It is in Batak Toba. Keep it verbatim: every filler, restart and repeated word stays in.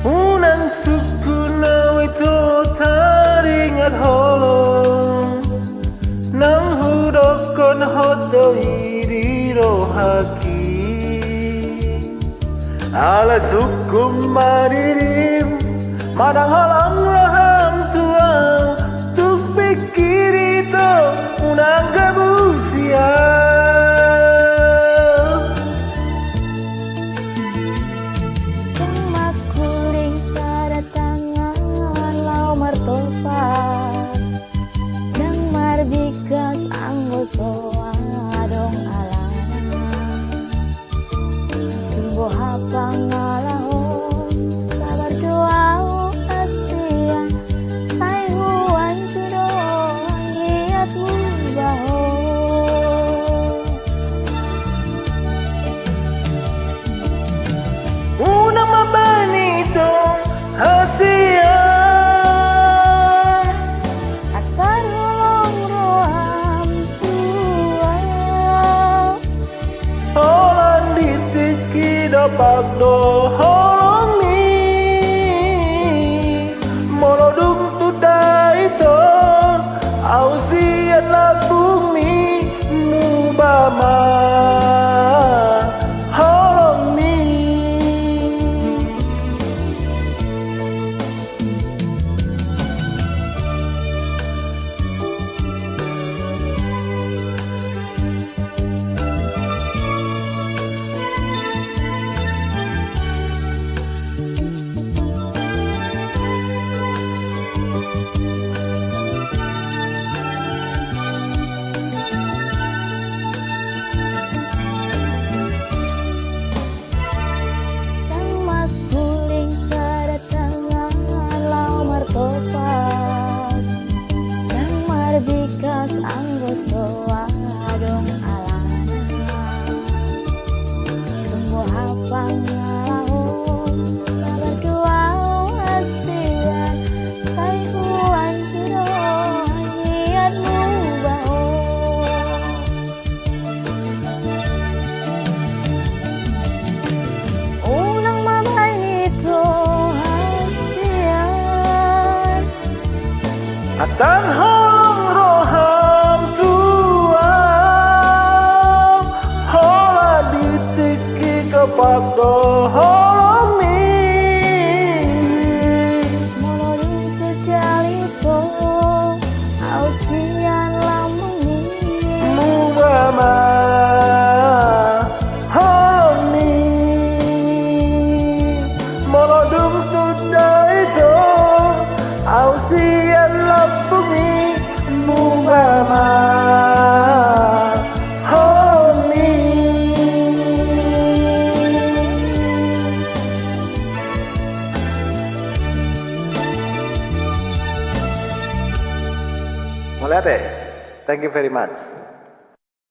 Unang sungkun au ito taringot holong, nang hudokkon ho do i di rohaki. Ala sungkun ma dirim, manang holong roham tu au, tung pingkiri ito unang gabusi au. Tung mangkuling sada tangan laho martopak, ndang marbingkas anggo so adong alana. Tung boha pangalahon, sabar do au hasian, sai huanju do anggiat muba ho. Unang mambahen ito hasian. Atar holong roham tu au. Holan di tingki dompak do holongmi. Molo dung tunda ito, au sian lambungmi, muba ma holongmi. Ndang mangkuling sada tangan laho martopak, ndang marbingkas anggo so adong alana. Tung boha pangalahon, sabar do au hasian, sai huanju do anggiat muba ho. Unang mambahen ito hasian. Atar holong roham tu au. Holan di tingki dompak do holongmi. Molo dung tunda ito, au sian lambungmi, muba ma holongmi. Molo dung tunda ito, au sian lambungmi, muba ma holongmi. Mauliate. Thank you very much.